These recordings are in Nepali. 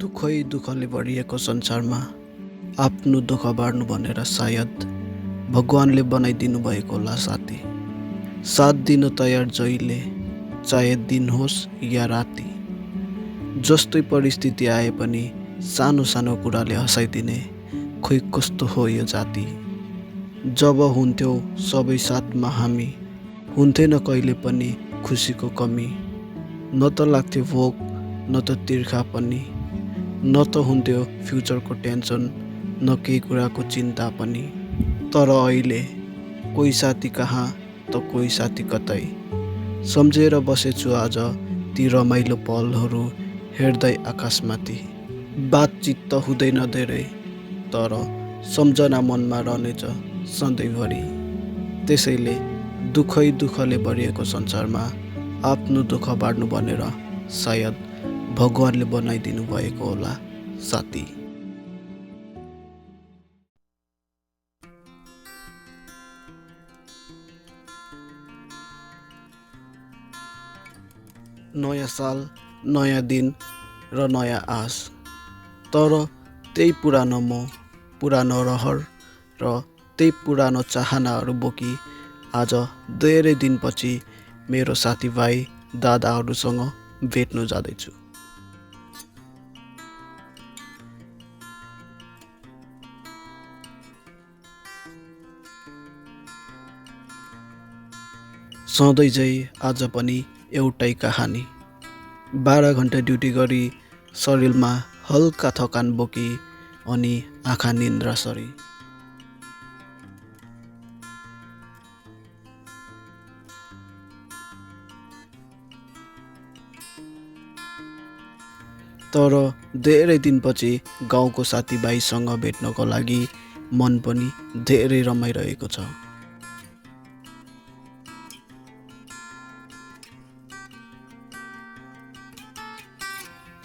दुःखले भरिएको संसारमा आफ्नो दुःख बाँड्नु भनेर सायद भगवानले बनाइदिनु भएको होला साथी। साथ दिन तयार जहिले, चाहे दिन होस् या राति। जस्तै परिस्थिति आए पनि सानो सानो कुराले हँसाइदिने, खोइ कस्तो हो यो जाति। जब हुन्थ्यौ सबै साथमा हामी, हुन्थेन कहिले पनि खुसीको कमी। न त लाग्थ्यो भोक न त तिर्खा पनि, न त हुन्थ्यो फ्युचरको टेन्सन, न केही कुराको चिन्ता पनि। तर अहिले कोही साथी कहाँ त कोही साथी कतै, सम्झेर बसेछु आज ती रमाइलो पलहरू हेर्दै आकाशमाथि। बातचित त हुँदैन धेरै, तर सम्झना मनमा रहनेछ सधैँभरि। त्यसैले दुःखले भरिएको संसारमा आफ्नो दुःख बाँड्नु भनेर सायद भगवानले बनाइदिनु भएको होला साथी। नयाँ साल, नयाँ दिन र नयाँ आश, तर त्यही पुरानो म, पुरानो रहर र त्यही पुरानो चाहनाहरू बोकी आज धेरै दिनपछि मेरो साथीभाइ दादाहरूसँग भेट्नु जाँदैछु। सधैँ झै आज पनि एउटै कहानी। 12 घन्टा ड्युटी गरी शरीरमा हल्का थकान बोकी अनि आँखा निन्द्रा सरी। तर धेरै दिनपछि गाउँको साथीभाइसँग भेट्नको लागि मन पनि धेरै रमाइरहेको छ।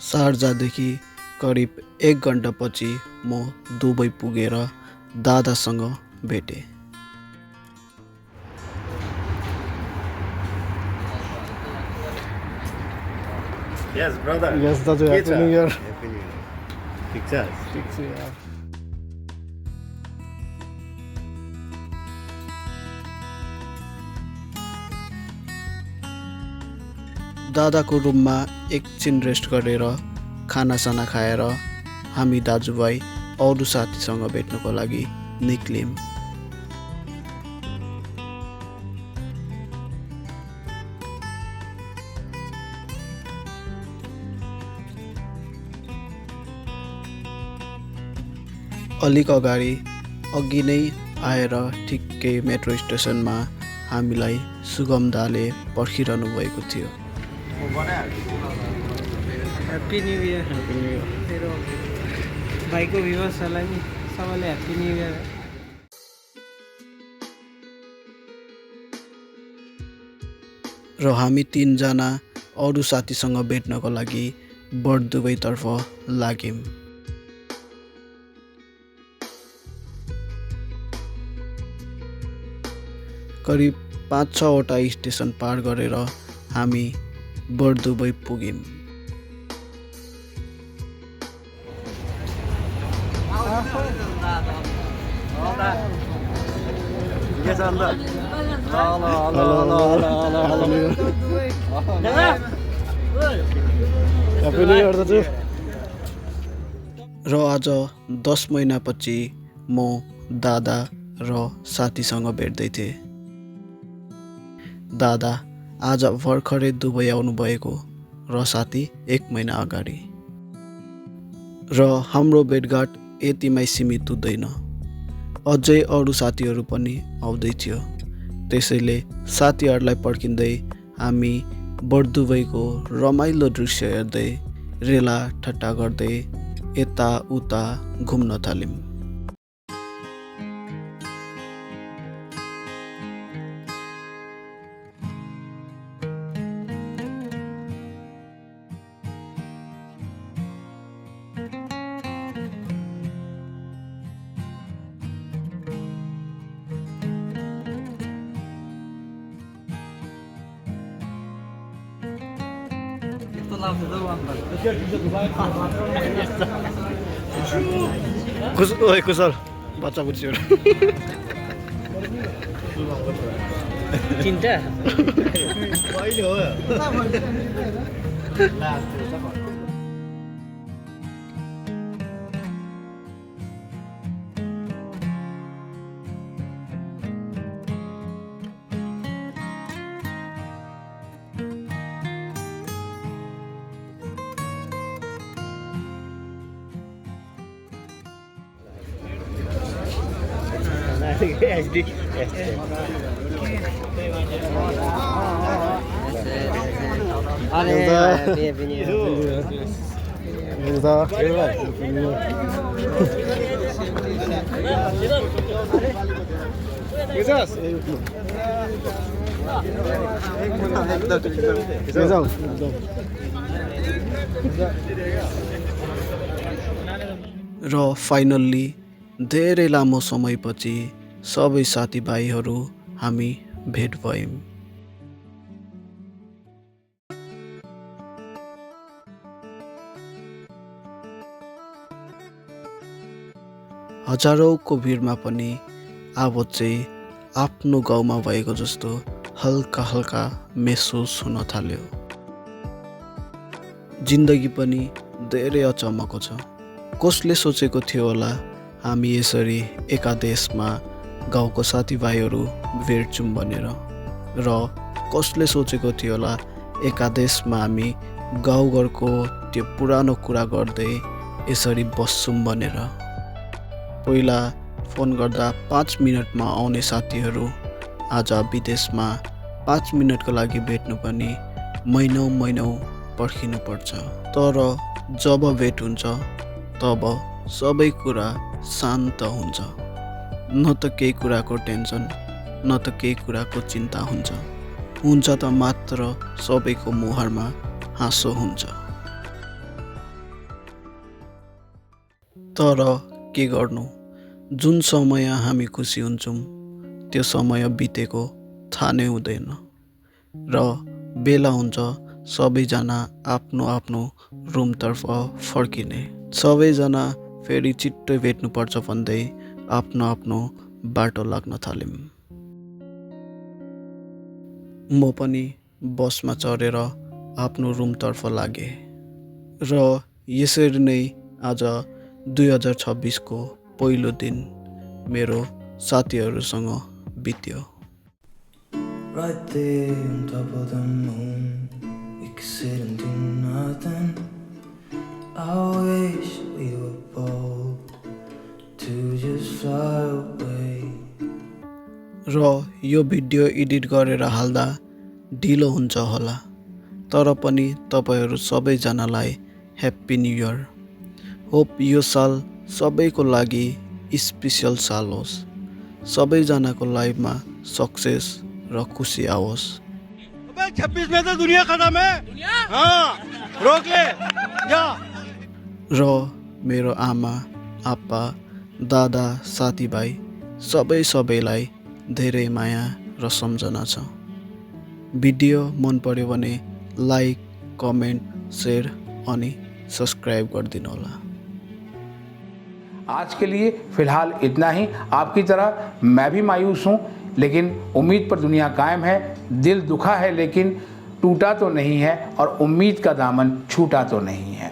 शारजादेखि करिब 1 घन्टापछि म दुबई पुगेर दादासँग भेटेँ। Yes, brother. Yes, दाजु, Happy New Year. Happy New Year. ठिक छ? ठिक छ यार। दादाको रुममा एकछिन रेस्ट गरेर खानासाना खाएर हामी दाजुभाइ अरू साथीसँग भेट्नको लागि निक्ल्यौँ। अलिक अघि नै आएर ठिक्कै मेट्रो स्टेसनमा हामीलाई सुगम दाले पर्खिरहनु भएको थियो। ह्याप्पी न्यू इयर मेरो भाइको भ्युवर्सहरूलाई नि सबैले ह्याप्पी न्यू इयर। र हामी 3 जना अरू साथीसँग भेट्नको लागि बर्दुबईतर्फ लाग्यौँ। करिब 5-6 वटा स्टेसन पार गरेर हामी बर्दुबई पुग्यौँ। र आज 10 महिनापछि म दादा र साथीसँग भेट्दै थिएँ। दादा आज भर्खरै दुबई आउनुभएको र साथी 1 महिना अगाडि। र हाम्रो भेटघाट यतिमै सीमित हुँदैन, अझै अरू साथीहरू पनि आउँदै थियो। त्यसैले साथीहरूलाई पर्खिँदै हामी बर्दुबईको रमाइलो दृश्य हेर्दै रेला ठट्टा गर्दै यताउता घुम्न थाल्यौँ। ओए कुशल बच्चा बुझ्यो चिन्ता कहिले हो SD अरे र फाइनल्ली धेरै लामो समयपछि सबै साथीभाइहरू हामी भेट भयौँ। हजारौँको भिडमा पनि अब चाहिँ आफ्नो गाउँमा भएको जस्तो हल्का हल्का महसुस हुन थाल्यो। जिन्दगी पनि धेरै अचम्मको छ। कसले सोचेको थियो होला हामी यसरी एकादेशमा गाउँको साथीभाइहरू भेट्छौँ भनेर, र कसले सोचेको थियो होला एकादेशमा हामी गाउँघरको त्यो पुरानो कुरा गर्दै यसरी बस्छौँ भनेर। पहिला फोन गर्दा 5 मिनटमा आउने साथीहरू आज विदेशमा 5 मिनटको लागि भेट्नु पनि महिनौँ पर्खिनु पर्छ। तर जब भेट हुन्छ तब सबै कुरा शान्त हुन्छ। न त केही कुराको टेन्सन, न त केही कुराको चिन्ता हुन्छ त मात्र सबैको मुहारमा हाँसो हुन्छ। तर के गर्नु, जुन समय हामी खुसी हुन्छौँ त्यो समय बितेको थाहा नै हुँदैन, र बेला हुन्छ सबैजना आफ्नो आफ्नो रुमतर्फ फर्किने। सबैजना फेरि छिट्टै भेट्नुपर्छ भन्दै आफ्नो आफ्नो बाटो लाग्न थाल्यौँ। म पनि बसमा चढेर आफ्नो रुमतर्फ लागेँ, र यसरी नै आज 2026 को पहिलो दिन मेरो साथीहरूसँग बित्यो। Right there on top of the moon, we could sit and do nothing. I wish we were bold to just fly away. र यो भिडियो एडिट गरेर हाल्दा ढिलो हुन्छ होला, तर पनि तपाईहरू सबैजनालाई ह्याप्पी न्यू इयर। होप यो साल सबैको लागि स्पेशल साल होस्, सबैजनाको लाइफमा सक्सेस र खुसी आओस्। 26 में तो दुनिया खत्म है। हाँ, रोक ले जा। र मेरो आमा, आप्पा, दादा, साथीभाइ सबैलाई धेरै माया र सम्झना छ। भिडियो मन पर्यो भने लाइक, कमेन्ट, शेयर अनि सब्सक्राइब गरिदिनु होला। आज के लिए फिलहाल इतना ही। आपकी तरह मैं भी मायूस हूँ, लेकिन उम्मीद पर दुनिया कायम है। दिल दुखा है लेकिन टूटा तो नहीं है, और उम्मीद का दामन छूटा तो नहीं है।